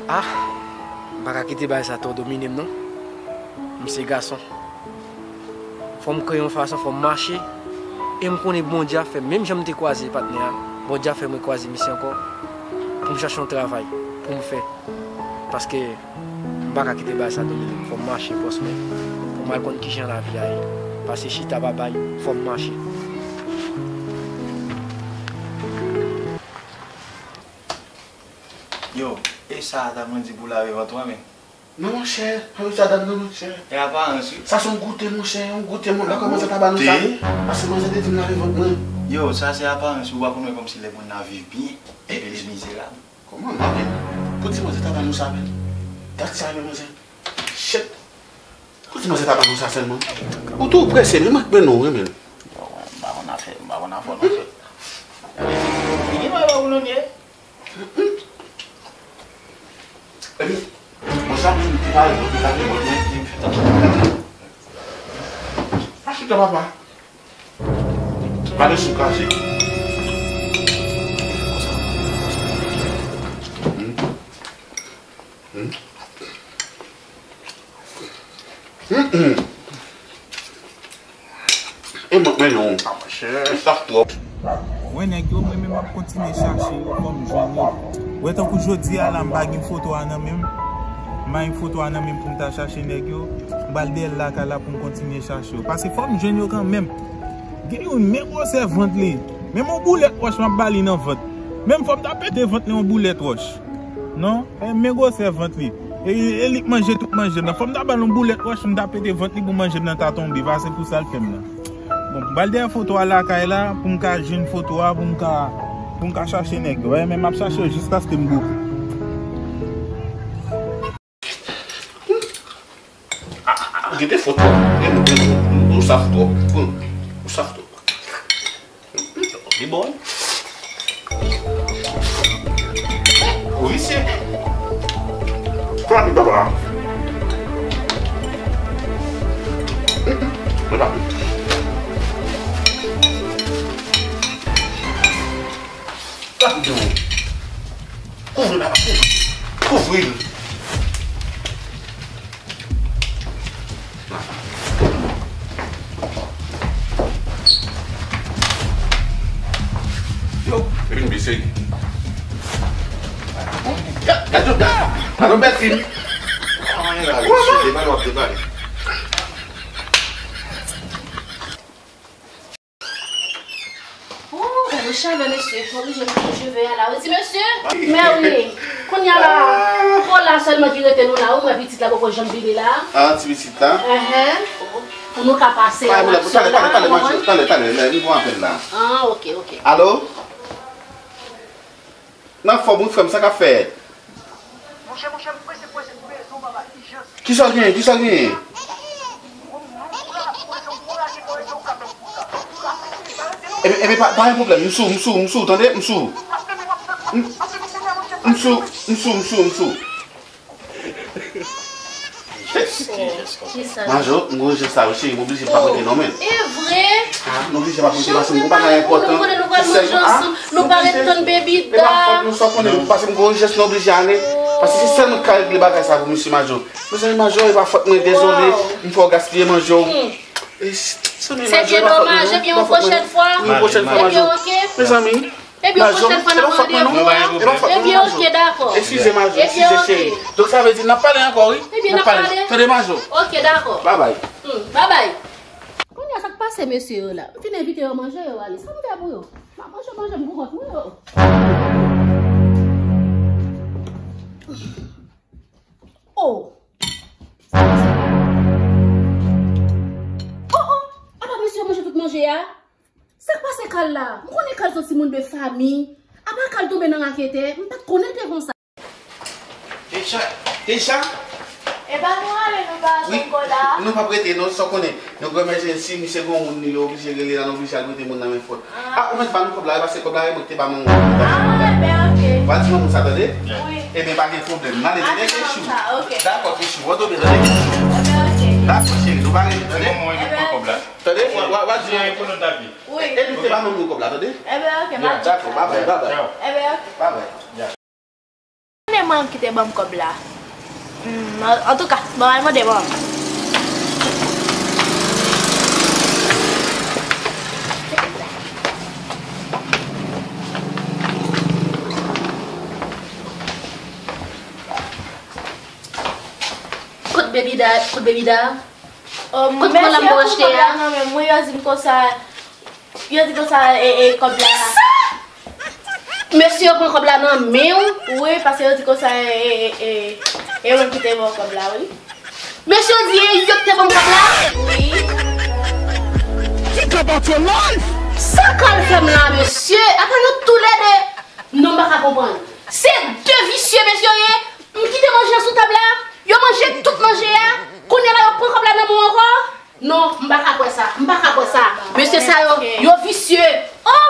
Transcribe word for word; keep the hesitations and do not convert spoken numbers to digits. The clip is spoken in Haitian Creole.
Ah, m pa ka kite bagay sa twò domine m non. M se gason. Fò m kreye yon fason, fò m mache. E m konnen Bondye ap fè m. Menm jan m te kwaze patnè a, Bondye ap fè m rekwaze misye ankò. Pou m chache yon travay pou m fè. Paske m pa ka kite bagay sa domine m. Fò m mache, bòs mwen. Pou m al konn kijan lavi a ye. Pase chita babay, fò m mache. Yo, e sa a ta mwen di pou lave vant mwen, men. Non, monchè, pa yo sa dam nan, monchè. E aparans, wi. Sa se yon goute, monchè, yon goute, mon la kòmanse ta ba nou sa. Goute? Pase manzè te di m lave vant mwen. Yo, sa se aparans, wi, ou pa konn wè kòmsi lè moun nan viv byen, epi li mizerab. Kòman, non, men? Pou di manzè ta ba nou sa, men. Dat sa, men, manzè. Shit. Pou di manzè ta ba nou sa sèlman. Ou tou prese, men mwen k mennen w, wi, men. Bon, m pa konn afè, m pa konn afè w non, frè. Fini, mwen, pa ou non, ye. Epi, bon, sa moun ki pale, bon, ki pale, bon, ki fè sa. Achita, papa. Pale sou kaze. Hmm. Hmm. Hmm, hmm. E mwen k mennen w. Ah, monchè. Ou saf twòp. Wè nèg yo, mwen menm m ap kontinye chache yo, fò m jwenn yo. Wè tankou jodi a la, m pa gen foto a nan men m. M pa gen foto a nan men m pou m ta chache nèg yo. M pral dèyè l lakay la pou m kontinye chache yo. Pase fò m jwenn yo kanmenm. Gen youn, men gwosè vant li. Menm yon boulèt wòch m ap ba li nan vant. Menm fò m ta pete vant li yon boulèt wòch. Non, e men gwosè vant li. E, e li k manje tout manje m nan. Fò m ta ba l yon boulèt wòch, m ta pete vant li pou manje m nan ta tonbe. Pase pou sa l fè m nan. Bon, m pral dèyè foto a lakay la, pou m ka jwenn foto a, pou m ka, pou m ka chache nèg yo. Wè, men m ap chache yo jiskaske m bouke. Ou gen defo twòp. Ou, ou, ou, ou saf twòp. Ou, ou saf twòp. Li bon, wi. Ou visye. Frape papa. Mwen pa. Frape de ou. Kouvri l, papa, kouvri. Kouvri l. Yo, vin bese. Gad yo, gad. Gad yo, bèl fim. Debale, w ap debale. Oh, gade cheve mesye, oblije mete cheve a la. Ou di mesye? Mè wi, kounye a la, kò la sèlman ki rete nou la, ou wè pitit la poko janm vini la. Ah, ti pitit la? Enhen. Pou nou ka pase ansanm la, ou konprann? Talè, talè, talè, talè, talè, talè, li bon apèl la. Ah, ok, ok. Alo? Nan fòm wi frè m, sa k ap fèt? Monchè, monchè, m prese, prese, m bezwen w papa, ijans. Kisa w genyen? Kisa w genyen? Ebyen, ebyen, pa, pa gen pwoblèm, m sou, m sou, m sou, tande, m sou. M, m sou, m sou, m sou, m sou. Kisa? Majo, m gon jès la wi cheri, m oblije pa prete non men. E vre? Ah, m oblije pa prete paske m gon bagay enpòtan. Nou konnen nou pral manje ansanm, nou pa ret tann baby da. E pa fòt nou sa w konnen, paske m gon jès nou oblije ale. Paske se sèl mwen ki ka regle bagay sa pou misye Majo. Mezanmi Majo, e pa fòt mwen, dezole, m fè w gaspiye manje w. Se byen domaj, ebyen yon pwochèn fwa. Wi, yon pwochèn fwa Majo. Mezanmi. Ebyen, pwochèn fwa n ap mande w. Ebyen, oke, dakò. Eskize, Majo, eskize, cheri. Donk, sa vle di n ap pale ankò, wi. Ebyen, n ap pale. Tande, Majo. Oke, dakò. Babay. Hmm, babay. Kounye a, sa k pase mesye yo la? M fin envite yo manje, yo ale. Sa m fè pou yo? M ap manje, manje, m pou kont mwen, yo. Oh! Oh, oh! Apa mesye yo manje tout manje a? Sa k pase Kal la? M konnen Kal se yon timoun de fanmi. Apa Kal tonbe nan raketè? M pa t konnen l te konsa. Deja, deja? Epa nou ale, nou pa atann kò la. Nou p ap rete non, sa w konnen. Nou granmèt Jensi, misye gon moun li, yo oblije rele la, nou oblije al prete moun nan men fòt. Ah, ou mèt ban nou kòb la, e paske kòb la, e mwen ki te ba manman w. Ah, ebyen, oke. W a di manman w sa, tande? Wi. Ebyen, pa gen pwoblèm. N ale, tande, Kechou? Dakò, Kechou, w tonbe, tande, Kechou? Ebyen, oke. Dakò, cheri, nou pa rete, tande? Tande? W a, w a, w a di. Wi. E nou te ba manman w kòb la, tande? Ebyen, oke, m a di sa. Dakò, babay, babay. Ebyen, oke. Babay. Mwen ki te ban m kòb la. Hmm, an, antouka, bon, al mande mwen. Kot Baby Doll? Kot Baby Doll? Kot kòb la m te achte a? Mwen, yo di m konsa, yo di konsa, e, e, kòb la. Sa? Mesye yo pran kòb la nan men w? Wi, paske yo di konsa, e, e, e, e, e mwen ki te ba w kòb la, wi. Mesye yo di e yo ki te ban m kòb la? Wi. Think about your life! Sa k al fè m la, mesye? Apa nou toulède? Non, m pa ka konprann. Se de visye, mesye yo ye. M kite manje sou tab la. Yo manje tout manje a. Kounye a la, yo pran kòb la nan men w ankò. Non, m pa ka kwè sa. M pa ka kwè sa. Mesye sa yo, yo visye. Oh,